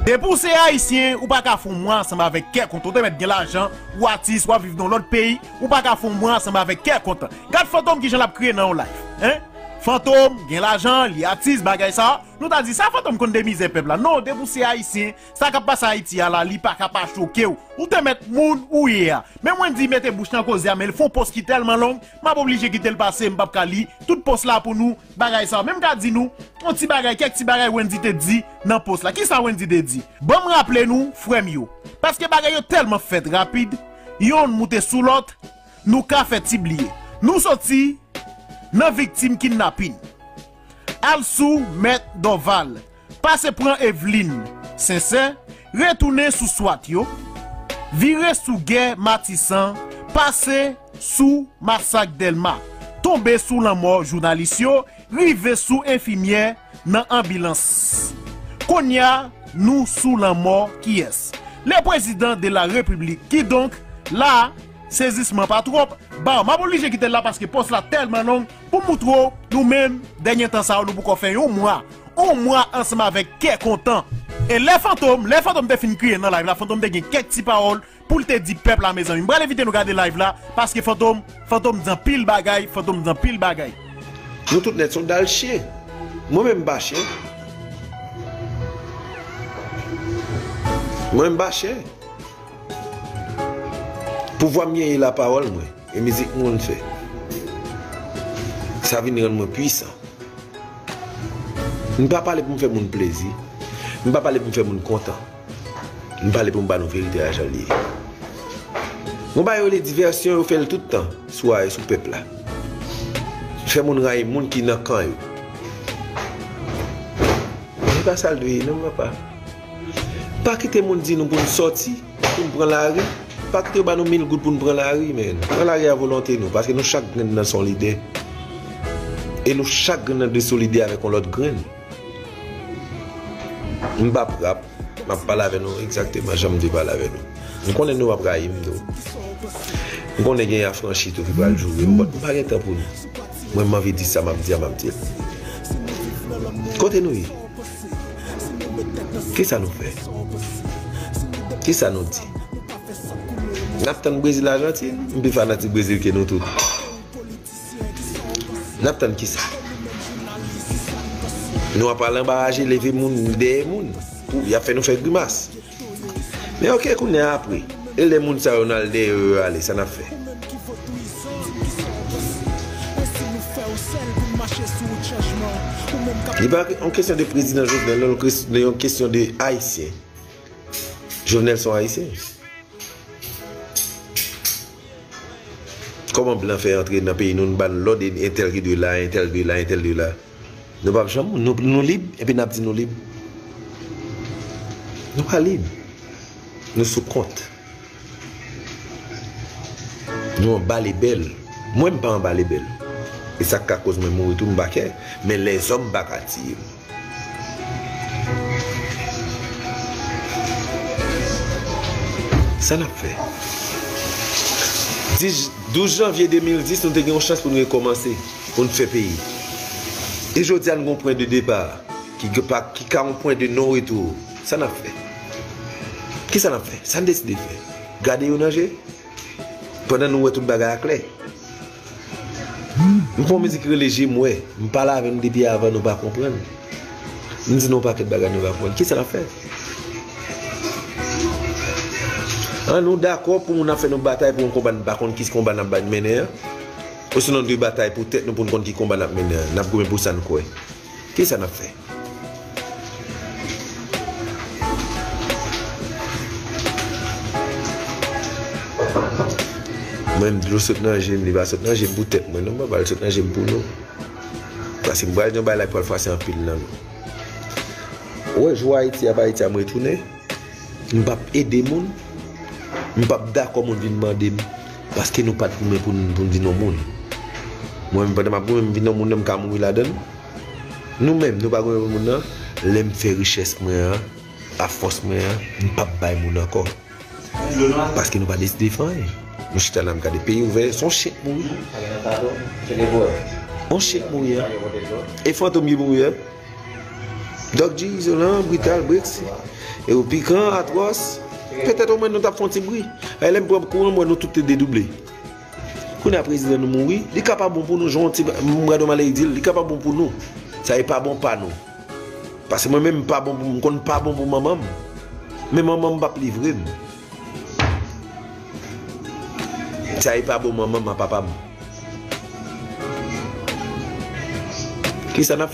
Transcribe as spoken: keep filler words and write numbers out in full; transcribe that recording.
Depi w se ayisyen, ou pa ka fè yon mwa ansanm avèk kè kontan. Ou te mèt gen lajan, ou atis, w ap viv nan yon lòt peyi, ou pa ka fè yon mwa ansanm avèk kè kontan. Gad Fantom kijan l ap kriye nan yon live, en? Fantom gen lajan, li atis, bagay sa. Nou ta di sa Fantom konn de mizè pèp la. Non, depi w se ayisyen, sa k ap pase Ayiti a la, li pa ka pa choke w. Ou te mèt moun ou ye a. Men Wendy mete bouch nan koze a, men l fè yon pòs ki tèlman long, m ap oblije kite l pase, m p ap ka li tout pòs la pou nou, bagay sa. Men m ka di nou yon ti bagay, kèk ti bagay Wendy te di nan pòs la. Kisa Wendy te di? Ban m raple nou, frè m yo. Paske bagay yo tèlman fèt rapid, yonn moute sou lòt, nou ka fè ti bliye. Nou soti nan viktim kidnapin. Al sou Mèt Dòval, pase pran Eveline Sensè, retounen sou swat yo, vire sou Gè Matisan, pase sou masak Dèlma, tonbe sou lanmò jounalis yo, rive sou enfimyè nan anbilans. Kounye a, nou sou lanmò kiyès? Le Président de la République. Kidonk, la, sezisman pa twòp, ba, m ap oblije kite l la paske pòs la tèlman long pou m moutre w, nou menm, dènye tan sa yo, nou poko fè yon mwa. Yon mwa ansanm avèk kè kontan. E lè Fantom, lè Fantom te fin kriye nan live la, Fantom te gen kèk ti pawòl pou l te di pèp la, mezanmi. M pral envite nou gade live la, paske Fantom, Fantom di anpil bagay, Fantom di anpil bagay. Nou tout nèt se yon dal chen. Mwen menm m pa chen. Mwen menm m pa chen. Pouvwa m genyen lapawòl mwen, e mizik mwen fè. Sa vin rann mwen pwisan. M pa pale pou m fè moun plezi. M pa pale pou m fè moun kontan. M pale pou m ba nou verite a jan l ye. Yon bagay yo rele divèsyon, yo fè l tout tan sou a, sou pèp la. Fè moun rayi moun ki nan kan yo. Se pa sa l dwe ye non, papa. Pa kite moun di nou pou n sòti, pou n pran lari. Pa kite yo ba nou mil goud pou n pran lari, men. Pran lari a volonte nou, paske nou chak grenn nan se yon lidè. E nou chak grenn nan dwe solidè avèk yon lòt grenn. M p ap rap, m ap pale avè nou egzakteman jan m vle pale avè nou. M konnen nou ap rayi m tou. M konnen gen afranchi tou ki pral joure m, but m pa gen tan pou nou. Mwen, m anvi di sa m ap di a, m ap di l. Kote nou ye? Kisa nou fè? Kisa nou di? N ap tann Brezil Ajantin? M pi fanatik Brezil ke nou tout. N ap tann kisa? Nou ap al anba raje, leve moun, dèyè moun. Pou y ap fè nou fè grimas. Men oke, kounye a apre. E lè moun sa yo n al dèyè yo, yo ale, sa n ap fè? Li pa yon kesyon de prezidan Jovenel, non, yon kes-, yon kesyon de ayisyen. Jovenel se yon ayisyen. Kòman blan fè antre nan peyi nou, nou ba n lòd, e entèl ki dwe la, entèl dwe la, entèl dwe la? Nou p ap janm, nou, nou lib, epi n ap di nou lib. Nou pa lib. Nou sou kont. Nou anba lebèl. Mwen, m pa anba lebèl. E sa k ka koz mwen mouri tou, m pa kè. Men lèzòm pa ka tiye m. Sa n ap fè? Dis, douz janvye de mil dis, nou te gen yon chans pou n rekòmanse, pou n fè peyi. E jodi a, n gen yon pwen de depa ki, ki pa, ki ka yon pwen de non retou. Sa n ap fè? Kisa n ap fè? Sa n deside fè? Gade yo nan je? Pandan nou wè tout bagay a klè. M fè yon mizik ki rele Je m wè. M pale avè nou depi avan, nou pa konprann. M di nou yon pakèt bagay, nou pa konprann. Kisa n ap fè? An nou dakò pou moun ap fè nou batay pou yon konba n pa konn ki konba n ap bay mennen an? Osinon n dwe batay pou tèt nou pou n konn ki konba n ap mennen an? N ap goumen pou sa n kwè. Kisa n ap fè? Mwen, m dlo sot nan je m, li pa sot nan je m pou tèt mwen, non, m pa pral sot nan je m pou nou. Paske m pral di yon bagay la ki pral fwache anpil nan nou. Ou wè, jou Ayiti ap Ayiti a, m retounen. M p ap ede moun. M p ap dakò moun vin mande m. Paske nou pa t goumen pou n, pou n vin yon moun. Mwen menm, pandan m ap goumen, m vin yon moun, nan m ka mouri ladan l. Nou menm, nou pa goumen pou moun nan. Lè m fè richès mwen an, a fòs mwen an, m p ap bay moun ankò. Paske nou pa deside fè anyen. Nou chita la, n ap gade peyi ouvè, se yon chen k mouri. Yon chen k mouri, an. E Fantom ki mouri, an. Doc G, Izolan, Brital, Brix, e ou Pikan, Atwòs. Petèt omwen nou t ap fè yon ti bri. Ay, lè m pran kou an, m wè nou tout te dedouble. Kounye a prezidan nou mouri, li ka pa bon pou nou, jan yon ti m gade yon malè di l, li ka pa bon pou nou. Sa e pa bon pa nou. Paske mwen menm m pa bon pou m konn pa bon pou manman m. Men manman m p ap livre m. Sa e pa bon manman m a papa m. Kisa n ap fè?